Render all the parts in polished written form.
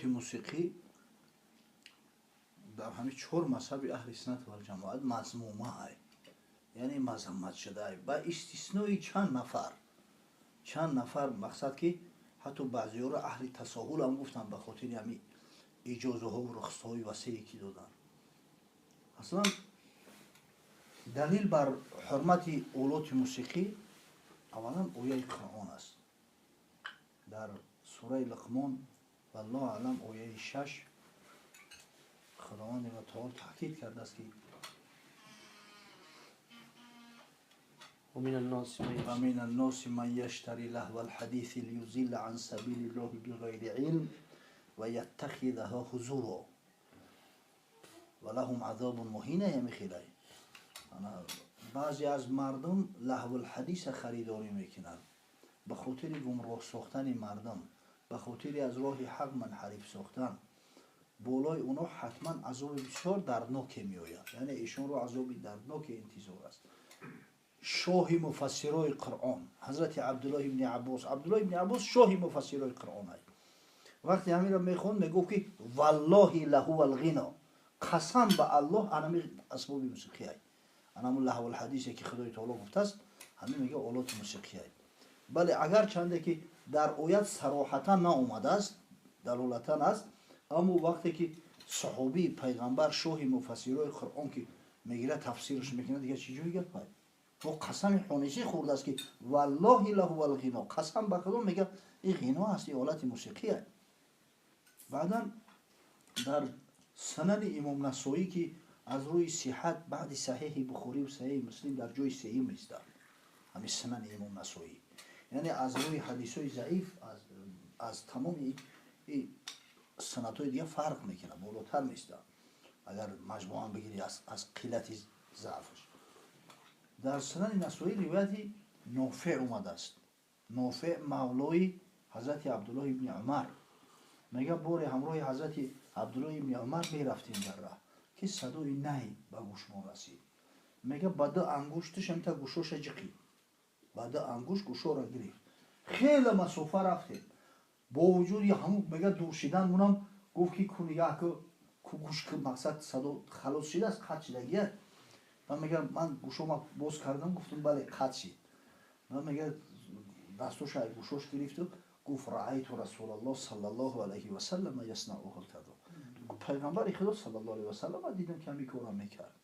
Олоти мусиқӣ дар ҳамин чор мазҳаби аҳли суннат валҷамоат мазмумаай, яъне мазаммат шудаай, ба истиснои чанд нафар. Чанд нафар, мақсад ки ҳатто баъзеҳоро аҳли тасоҳул ҳам гуфтанд ба хотири ҳамин иҷозаҳову рухсатҳои васее ки доданд. Аслан далил бар ҳурмати олоти мусиқӣ аввалан ояи Қуръон аст. Дар сураи Луқмон, валлоҳу аълам, ояи 6 Худованди мутаол таъкид кардааст, ки ومن الناس من يشتري لهو الحديث ليضل عن سبيل الله بغير علم ويتخذها هزوا ولهم عذاب مهين. Ямихилай баъзе аз мардум лаҳвулҳадиса харидорӣ мекунанд ба хотири гумроҳ сохтани мардум, ба хотири аз роҳи ҳақ манҳариф сохтан. Болои онҳо ҳатман азоби бисёр дардноке меояд, яъне эшонро азоби дардноке интизор аст. Шоҳи муфассирои Қуръон, ҳазрати Абдуллоҳ ибни Аббос, Абдуллоҳ ибни Аббос шоҳи муфассирои Қуръон ай, вақте ҳаминро мехонд, мегуфт, ки валлоҳи лаҳувал ғино, қасам ба Аллоҳ, анами асбоби мусиқӣ ай, анамун лаҳвулҳадисе, ки Худои таоло гуфтааст, ҳамин мега олоти мусиқӣ ай. Бале, агарчанде ки дар оят сароҳатан наомадааст, далолатан аст, аммо вақте ки саҳобии пайғамбар, шоҳи муфассирои Қуръон, ки мегирад, тафсираш мекунад, дигар чӣ ҷои гапай? Бо қасами ҳонисӣ хӯрдааст, ки валлоҳи лаҳувал ғино, қасам ба Худо, мега, ин ғино аст, ин олати мусиқӣ аст. Баъдан дар Санани Имом Насоӣ, ки аз рӯи сиҳат баъди Саҳеҳи Бухориву Саҳеҳи Муслим дар ҷои сеюм истад, ҳамин Санани Имом Насоӣ, яъне аз рӯи ҳадисҳои заиф аз тамоми санадҳои дигар фарқ мекунад, болотар меистад, агар маҷмӯан бигирӣ аз қиллати заъфаш. Дар Санани Насоӣ ривояти Нофеъ омадааст. Нофеъ мавлои ҳазрати Абдуллоҳ ибни Умар. Мега, боре ҳамроҳи ҳазрати Абдуллоҳ ибни Умар мерафтем дар раҳ, ки садои най ба гӯшмон расид. Мега, ба ду ангушташ ҳамта гӯшоша ҷиқид, ба ду ангушт гӯшоро гирифт. Хеле масофа рафтем. Бо вуҷуди ҳамун, мега, дур шидан мунам гуфт, ки ку, нигаҳ ку, гӯш, мақсад, садо халос шидааст, қатъ шидагия. Ман, мега, ман гӯшома боз кардам, гуфтам: «Бале, қатъ шид». Ман, мега, дастоша гӯшош гирифту гуфт: «Раайту Расулаллоҳ саллаллоҳу алайҳи васаллама яснау ҳаказо». Пайғамбари Худо саллаллоҳу алайҳи васаллама дидам, ки ҳамин корро мекард.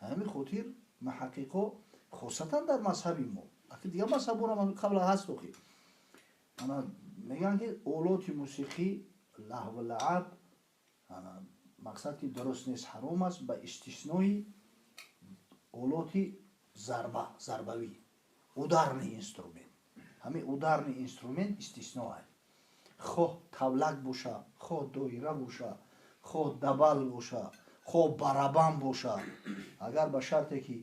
Ҳамин хотир муҳаққиқо, хосатан дар мазҳаби мо, аки дигар мазҳаборам қабла ҳаст, охи ана мегӯянд, ки олоти мусиқӣ, лаҳву лааб, мақсад, ки дуруст нест, ҳаром аст, ба истиснои олоти зарбавӣ, ударный инструмент. Ҳамин ударный инструмент истисно аст, хоҳ тавлак боша, хоҳ доира боша, хоҳ дабал боша, хоҳ барабан боша, агар ба шарте ки,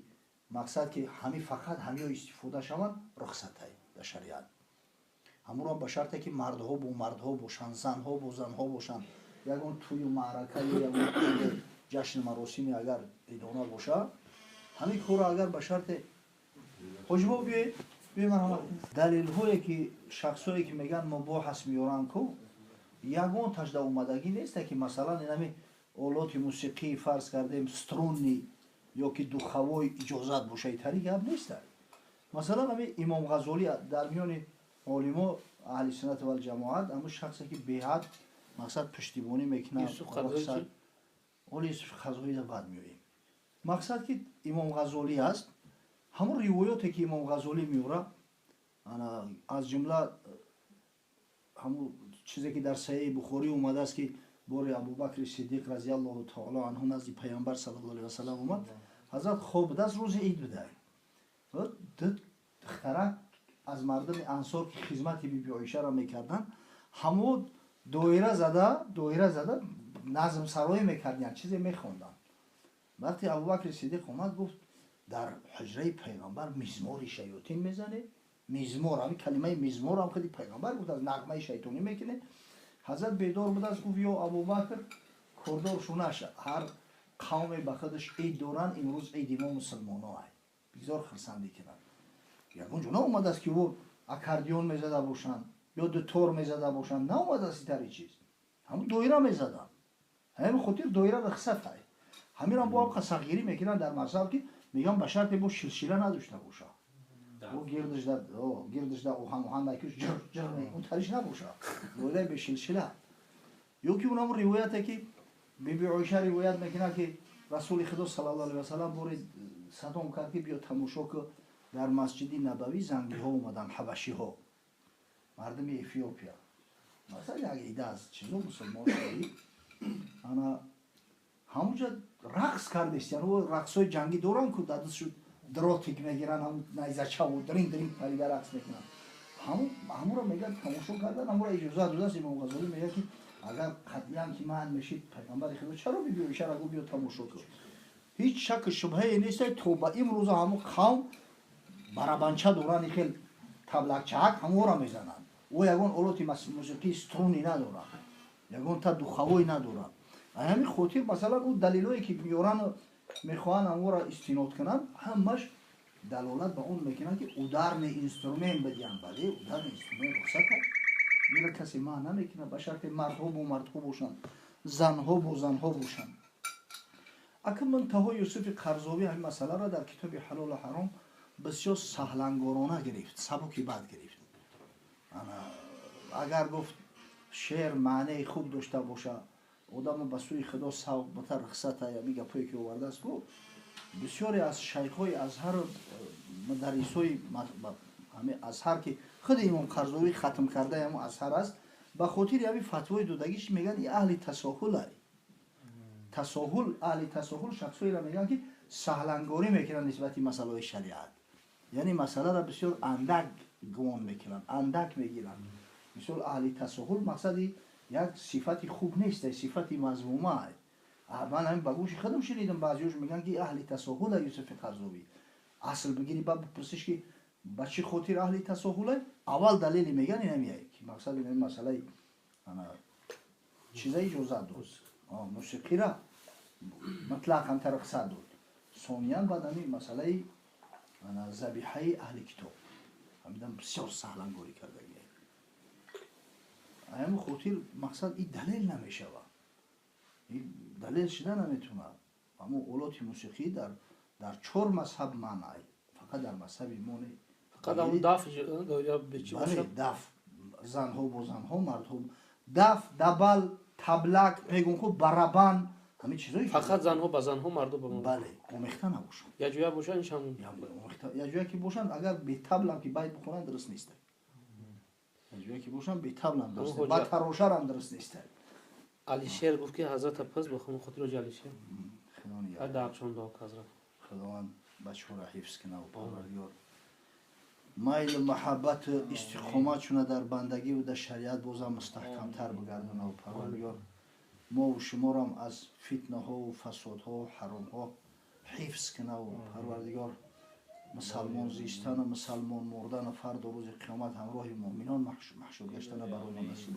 мақсад, ки ҳамин фақат ҳамиҳо истифода шаванд, рухсатай дар шариат. Ҳамонро ба шарте ки мардҳо бо мардҳо бошанд, занҳо бо занҳо бошанд, ягон тӯю маърака ё ягон ҷашну маросиме агар идона боша, ҳамин корро агар ба шарте. Ҳоҷибо, биёед, биёед, марҳамат. Далелҳое ки шахсое ки мегӯянд мубоҳ аст меоранд ку, ягон ташда омадагӣ неста, ки масалан инами олоти мусиқӣ, фарз кардем, струнный ё ки духовой иҷозат боша, итари гап неста. Масалан, ҳами Имом Ғазолӣ, дар миёни олимо аҳли суннат валҷамоат ҳамун шахсе ки беҳад, мақсад, пуштибонӣ мекунад. Оли Юсуф Қазоида баъд меоем. Мақсад, ки Имом Ғазолӣ аст, ҳамун ривоёте ки Имом Ғазолӣ меорад, аз ҷумла ҳамун чизе ки дар Саҳеҳи Бухорӣ омадааст, ки бори Абубакри Сиддиқ разиаллоҳу таоло анҳу назди Пайғамбар саллаллоҳу алайҳи васалам омад. Ҳазрат хоб будааст, рӯзи ид будай. Ду духтарак аз мардуми ансор, ки хизмати Биби Оишаро мекарданд, ҳамо доира зада, доира зада назмсароӣ мекарданд, чизе мехонданд. Вақте Абубакри Сиддиқ омад, гуфт: «Дар ҳуҷраи Пайғамбар мизмори шаётин мезанед?» Мизмор, ҳамин калимаи мизморам худи Пайғамбар гуфт, аз нағмаи шайтонӣ мекунед. Ҳазрат бедор будааст, гуфт: «Ё Абубакр, кордор шунаша, ҳар қавме ба худаш ид доранд, имрӯз иди мо мусулмоно ай, бигзор хурсандӣ кунанд». Ягон ҷо наомадааст, ки ӯ аккордеон мезада бошанд ё дутор мезада бошанд, наомадааст итари чиз. Ҳамун доира мезаданд. Ҳамин хотир доира рухсат ай. Ҳаминам бо ҳам сахтгирӣ мекунанд дар мазҳаб, ки мегӯям, ба шарте бо шилшила надошта боша. О гирдишда оҳан оҳан накуш, ҷир ҷир, он тариш набоша. Доираи бешилшила. Ё ки унамун ривояте, ки Биби Оиша ривоят мекунад, ки Расули Худо саллаллоҳу алайҳи васалам боре садом кард, ки биё тамошо ку, дар Масҷиди Набавӣ зангиҳо омаданд, ҳабашиҳо, мардуми Эфиопия, масалан, як ида аз чизо мусулмон ана ҳамунҷа рақс кардестиян. Рақсҳои ҷангӣ доранд ку, дар дастшуд дротик мегиранд, ҳамун найзачаву дрин дрин парида рақс мекунанд. Ҳамуро мегӯяд, тамошо кардан, ҳамуро иҷозат додааст. Имом Ғазолӣ мегӯяд, ки агар қатъиян ки манъ мешид, Пайғамбари Худо чаро Биби Оишаро гуфт, биё тамошо кун? Ҳеҷ шакку шубҳае нест, то ба имрӯза ҳамун қавм барабанча доранд, хел таблакчаак, ҳамонро мезананд. Ӯ ягон олоти мусиқии струнный надорад, ягон та духовой надорад. Ҳамин хотир, масалан, ӯ далелое ки меёрану мехоҳанд ҳамонро истинод кунанд, ҳамаш далолат ба он мекунанд, ки ударный инструмент бидиҳанд. Бале, ударный инструмент рухсат аст, мира касе манъ намекунад, ба шарте мардҳо бо мардҳо бошанд, занҳо бо занҳо бошанд. Ака, мунтаҳо Юсуфи Қарзовӣ ҳамин масъаларо дар китоби «Ҳалолу ҳаром» бисёр саҳлангорона гирифт, сабуки бад гирифт. Агар, гуфт, шеър маънеи хуб дошта боша, одамо ба сӯи Худо савқ бута, рухсата. Ами гапое ки овардааст, гуфт, бисёре аз шайхҳои Азҳару мударрисҳои ҳами Азҳар, ки худи имом Қарзовӣ хатм кардаи ҳамун Азҳар аст, ба хотири ҳамин фатвои додагиш мегӯянд, и аҳли тасоҳулай. Тасоҳул, аҳли тасоҳул шахсҳоеро мегӯянд, ки саҳлангорӣ мекунанд нисбати масъалаҳои шариат, яъне масъаларо бисёр андак гумон мекунанд, андак мегиранд. Мисол, аҳли тасоҳул мақсади як сифати хуб нест, сифати мазмума. Ман ҳамин ба гӯши худам шунидам, баъзеҳош мегӯянд, ки аҳли тасоҳула Юсуфи Қарзовӣ. Асл бигири, ба бипурсиш, ки ба чӣ хотир аҳли тасоҳула, аввал далеле мегӯянд инамияй, ки мақсад ин масъалаи чиза иҷозат дод, мусиқира мутлақан рухсат дод. Сониян, баъд ҳамин масъалаи забиҳаи аҳли китоб ҳамидан бисёр саҳлангорӣ кардагия. Ҳамин хотир, мақсад, и далел намешавад, далел шида наметавонад. Аммо олоти мусиқӣ дар чор мазҳаб манъ, фақат дар мазҳаби мо не. Бале, даф, занҳо бо занҳо, мардҳо, даф, дабал, таблак мегӯм, хуб, барабан, ҳамин чизои. Фақат занҳо ба занҳо, мардо ба мардо. Бале, омехта набошанд. Якҷоя бошанд ишам. Якҷоя ки бошанд, агар бетаблам ки байт бихонанд, дуруст нест. Якҷоя ки бошанд, бетаблам дуруст, ба тарошарам дуруст нест. Алишер гуфт, ки ҳазрата пас ба хумон хотиро Алишер даҳшон дуо, ҳазрат. Худованд бачаҳоро ҳифз кунаву Парвардигор майлу маҳаббату истиқомат шуна дар бандагиву дар шариат бозам мустаҳкамтар бигардонаву Парвардигор мову шуморам аз фитнаҳову фасодҳо, ҳаромҳо ҳифз кунаву Парвардигор мусалмон зистану мусалмон мурдану фарду рӯзи қиёмат ҳамроҳи муъминон маҳшур гаштана барои мо насиб.